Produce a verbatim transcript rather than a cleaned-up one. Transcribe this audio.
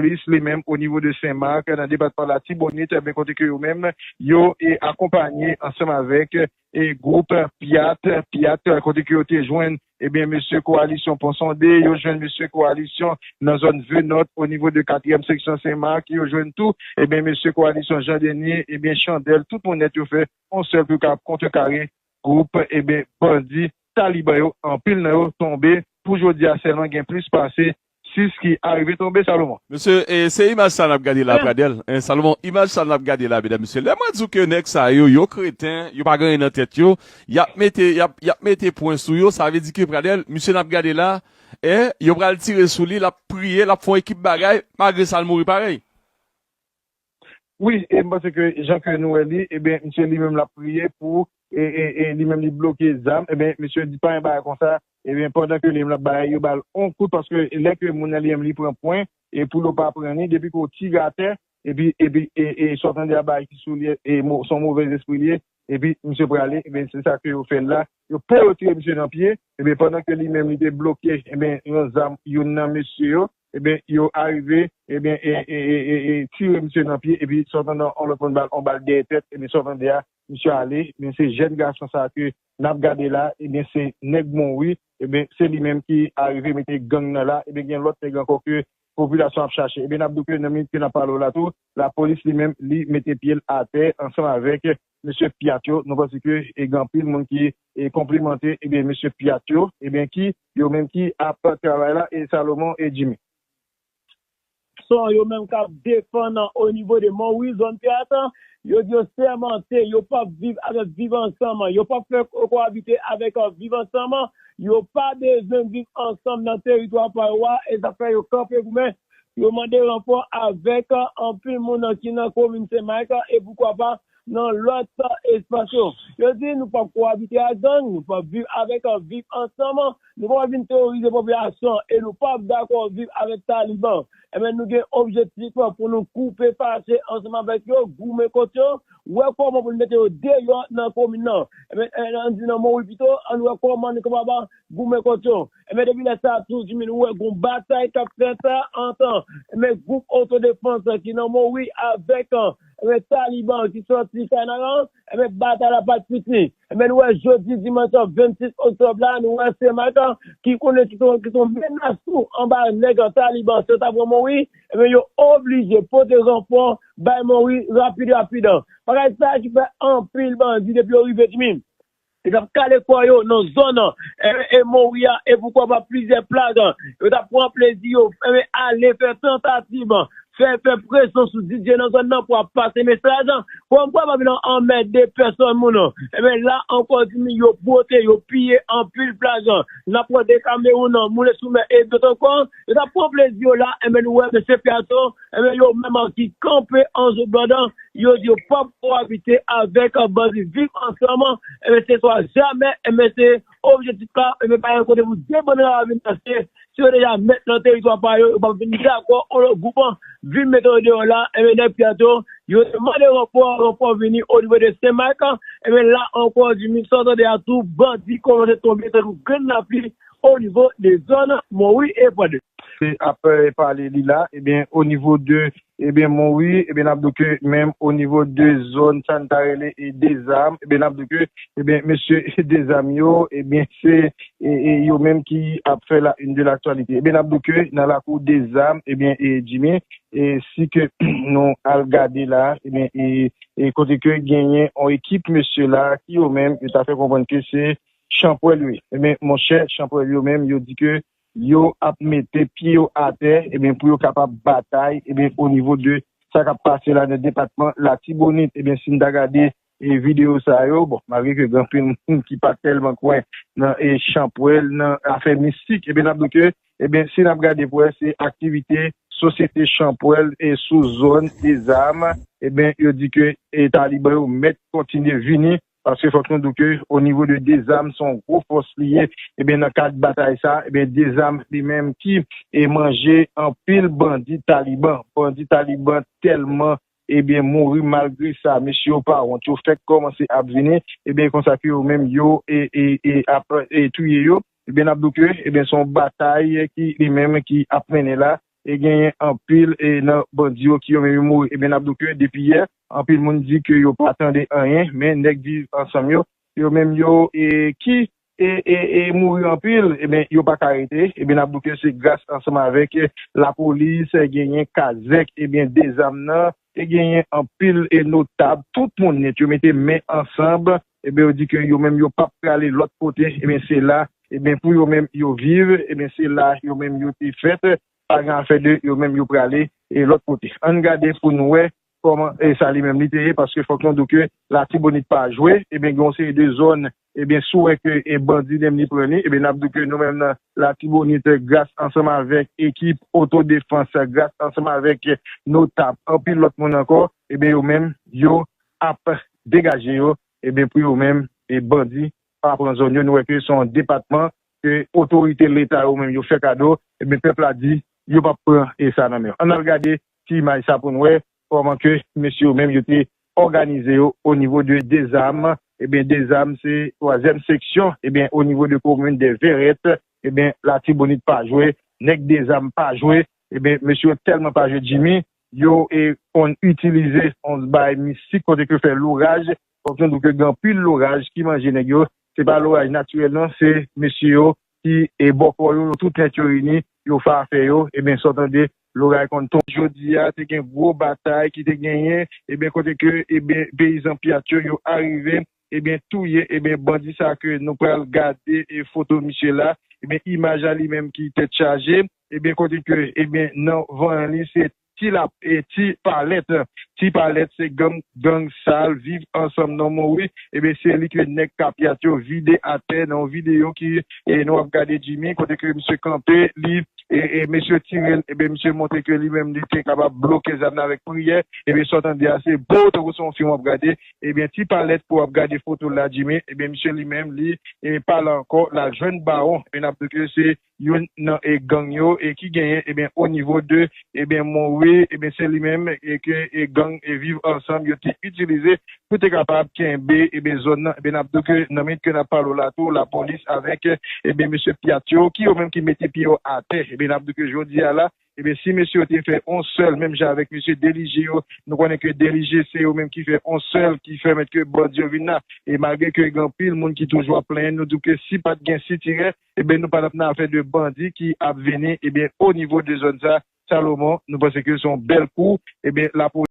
Polis li menm o nivo de Senmak nan depatman Latibonit, ebyen kote ke yo menm yo e akonpanye ansanm avèk e gwoup Pyat, Pyat kote ke yo te jwenn ebyen mesye kowalisyon Pon Sonde, yo jwenn mesye kowalisyon nan zòn Venòt o nivo de katriyèm seksyon Senmak, yo jwenn tou ebyen mesye kowalisyon Jan Deni, ebyen Chandèl, tout moun nèt yo fè yon sèl pou yo kapab kontrekare gwoup ebyen bandi Taliban yo. Anpil nan yo tonbe. Pou jodi a sèlman gen plis pase sis ki arive tonbe, Salomon. Mesye, e, se imaj sa n ap gade la, Pradèl. En, Salomon, imaj sa n ap gade la, medam, mesye. Lè mwen di w ke nèg sa yo, yo kreten, yo pa gen anyen nan tèt yo, y ap mete, y ap, y ap mete pwen sou yo, sa vle di ke Pradèl, misye n ap gade la, en, yo pral tire sou li, l ap priye, l ap fè yon ekip bagay, malgre sa l mouri parèy. Wi, e m panse ke jan ke nou wè li, ebyen, misye li menm l ap priye pou, e, e, e li menm li bloke zam, ebyen, misye di pa yon bagay konsa, ebyen, pandan ke li menm l ap bay, yo ba l yon kout, paske lè ke moun nan li menm li pran pwen, e pou l pa pran li, depi ke w tire atè, epi, epi, e, e, sa w tande a bagay ki sou li, e, mo- se yon movèz espri li ye, epi misye prale, ebyen, se sa ke yo fè l la, yo pa retire misye nan pye, ebyen, pandan ke li menm li te bloke, ebyen, yon zam, youn nan mesye yo, ebyen, yo arive, ebyen, e, e, e, e, e, tire misye nan pye, epi sa w tande yon lòt moun bal, yon bal dèyè tèt, ebyen, sa w tande a, misye ale, ebyen, se jèn gason sa ke n ap gade la, ebyen, se nèg Monwi, ebyen, se li menm ki arive mete gang nan la, ebyen, gen lòt nèg ankò ke popilasyon ap chache. Ebyen, n ap di w ke nan minit ke n ap pale w la tou, lapolis li menm, li mete pye l atè ansanm avèk mesye Pyat yo. Nou panse ke e gen anpil moun ki e konplimante, ebyen, mesye Pyat yo, ebyen, ki, yo menm ki ap travay la, e Salomon e Jimmy. Son yo menm k ap defann o nivo de Monwi, zòn Pyat, yo di yo sèmante, yo p ap viv avèk viv ansanm, yo p ap fè kowabite avèk viv ansanm, yo pa bezwen viv ansanm nan teritwa pa yo a, e sa fè yo kanpe goumen. Yo mande ranfò avèk anpil moun ki nan komin Senmak, e poukwa pa nan lòt espas yo. Yo di nou p ap kowabite ak gang, nou p ap viv avèk, viv ansanm, nou p ap vin teworize popilasyon, e nou p ap dakò viv avèk Taliban. Ebyen, nou gen objektif pou nou koupe fache ansanm avèk yo, goumen kont yo, wè kòman pou nou mete yo deyò nan komin nan. Ebyen, ann di nan Monwi pito, ann wè kòman nou kapab goumen kont yo. Ebyen, depi lè sa a tou, Jimmy, nou wè gon batay k ap fèt ant, ebyen, gwoup otodefans ki nan Monwi avèk, ebyen, Taliban ki sòti Kanaran, ebyen, batay la pa t piti. Ebyen, nou wè jodi dimanch vennsis oktòb la, nou wè Senmak ki konnen ki son, ki son menas tou anba nèg Taliban, se ta pran Monwi, ebyen, yo oblije pote ranfò bay Monwi rapid, rapid. Bagay sa ki fè anpil bandi depi yo rive Jimmy. Yo t ap kale kò yo nan zòn, e, e Monwi a, e poukwa pa plizyè plaj. Yo t ap pran plezi yo, e, ale fè tantativ, fè, fè presyon sou D J nan zòn nan pou ap pase mesaj. Kòm kwa pa vin anmède pèsòn moun. Ebyen, la ankò, Jimmy, yo pwote, yo piye anpil plaj. N ap pran de Kamewoun, Moule sou Mè e dòt ankò. Yo t ap pran plezi yo la, ebyen, nou wè mesye Pyat yo, ebyen, yo menm ki kanpe an zo blandan, yo di yo p ap kowabite avèk bandi viv ansanm, ebyen, se swa jamè, ebyen, se objektif la, ebyen, pa gen kote pou de bandi la vin pase, si yo deja mèt nan teritwa pa yo, yo p ap vin dakò yon lòt gwoup vin mete yo deyò la, ebyen, nèg Pyat yo, yo te mande ranfò, ranfò vini o nivo de Senmak, ebyen, la ankò, Jimmy, sa w tande a tou, bandi kòmanse tonbe tankou grenn lapli o nivo de zòn Monwi e Pwade. Se ap, eh, pale li la, ebyen, o nivo de, ebyen, Monwi, ebyen, n ap di w ke menm o nivo de zòn, sa n ta rele, e, Dezam, ebyen, n ap di w ke, ebyen, mesye Dezam yo, ebyen, se, e, e, yo menm ki ap fè la une de l'actualité. Ebyen, n ap di w ke nan lakou Dezam, ebyen, e, Jimmy, e, si ke nou al gade la, ebyen, e, e, kote ke genyen yon ekip mesye la, ki yo menm, yo ta fè konprann ke se chanpwèl yo ye. Ebyen, monchè, chanpwèl yo menm, yo di ke yo ap mete pye yo atè, ebyen, pou yo kapab batay, ebyen, o nivo de sa k ap pase la nan depatman Latibonit. Ebyen, si n ta gade, e, videyo sa yo, bon, malgre ke gen anpil moun ki pa tèlman kwè nan, e, chanpwèl, nan afè mistik, ebyen, n ap di ke, ebyen, si n ap gade pou wè, se aktivite sosyete chanpwèl, e, sou zòn Dezam, ebyen, yo di ke, e, Taliban yo mèt kontinye vini, paske fòk nou di ke o nivo de Dezam, se yon gwo fòs li ye. Ebyen, nan kad batay sa, ebyen, Dezam li menm ki, e, manje anpil bandi Taliban. Bandi Taliban tèlman, ebyen, mouri, malgre sa, mesye yo pa wont. Yo fèk kòmanse ap vini. Ebyen, konsa ke yo menm, yo, e, e, e, ap, e, touye yo. Ebyen, n ap di w ke, ebyen, se yon batay ki, li menm, ki ap mennen la. e genyen anpil e nan bandi yo ki yo menm yo mouri. Ebyen, n ap di w ke depi yè, anpil moun di ke yo pa tande anyen, men nèg Viv Ansanm yo, yo menm yo, e ki e, e, e mouri anpil, ebyen, yo pa ka rete. Ebyen, n ap di w ke se gras ansanm avèk lapolis, genyen kazèk, ebyen, dezam nan, e genyen anpil e notab, tout moun nèt, yo mete men ansanm, ebyen, yo di ke yo menm yo p ap prale lòt kote, ebyen, se la, ebyen, pou yo menm yo viv, ebyen, se la yo menm yo te fèt, pa gen afè de yo menm yo prale e lòt kote. Ann gade pou n wè kòman e sa li menm li te ye, paske fòk nou di ke Latibonit pa jwe, ebyen, gen yon seri de zòn, ebyen, si w wè ke e bandi menm li pran li, ebyen, n ap di ke nou menm nan Latibonit, gras ansanm avèk ekip otodefans, gras ansanm avèk notab, anpil lòt moun ankò, ebyen, yo menm, yo ap degaje yo, ebyen, pou yo menm, e bandi pa pran zòn yo, nou wè ke se yon depatman ke otorite Leta yo menm yo fè kado, ebyen, pèp la di yo p ap pran e sa nan men yo. Ann al gade ti imaj sa pou n wè kòman ke mesye yo menm yo te òganize yo o nivo de dezam. Ebyen, dezam se twazyèm seksyon, ebyen, o nivo de komin de Verèt, ebyen, Latibonit pa jwe, nèg dezam pa jwe, ebyen, mesye yo tèlman pa jwe Jimmy, yo e konn itilize yon bay mistik kote ke fè loraj, fòk nou di ke gen anpil loraj ki manje nèg yo, se pa loraj natirèl non, se mesye yo ki e bòkò yo, yo tout nèt yo ini, yo fè afè yo, ebyen, sa w tande, loraj konn tonbe. Jodi a, te gen gwo batay ki te genyen, ebyen, kote ke, ebyen, peyizan Pyat yo, yo arive, ebyen, touye, ebyen, bandi sa ke nou pral gade e foto misye la, ebyen, imaj la li menm ki tèt chaje, ebyen, kote ke, ebyen, nan van li, se ti lap, e ti palèt, ti palèt se gang, gang sal, Viv Ansanm nan mouri, ebyen, se li ke nèg Kapyat yo vide atè nan yon videyo ki, e nou ap gade Jimmy, kote ke misye kanpe, li, e, e mesye tire l, ebyen, misye montre ke li menm li te kapab bloke zam nan avèk priyè, ebyen, sa w tande a se bo, tankou se yon fim w ap gade, ebyen, ti palèt pou w ap gade foto la, Jimmy, ebyen, misye li menm, li, e pa la ankò, l al jwenn bawon, ebyen, n ap di ke se youn nan e gang yo e ki genyen ebyen o nivo de ebyen Monwi ebyen se li menm e ke e gang e Viv Ansanm yo te itilize pou te kapab kenbe ebyen zòn nan. Ebyen n ap di ke nan minit ke n ap pale w la tou lapolis avèk ebyen mesye Pyat yo ki yo menm ki mete pye yo atè. Ebyen n ap di ke jodi a la ebyen si mesye yo te fè on sèl menm jan avèk mesye Delije yo, nou konnen ke Delije se yo menm ki fè on sèl ki pèmèt ke bandi yo vin la. E malgre ke gen anpil moun ki toujou ap plenyen, nou di w ke si pa t gen sitirè, ebyen nou pa t ap nan afè de bandi ki ap vini ebyen o nivo de zòn sa. Salomon, nou panse ke se yon bèl kou ebyen lapolis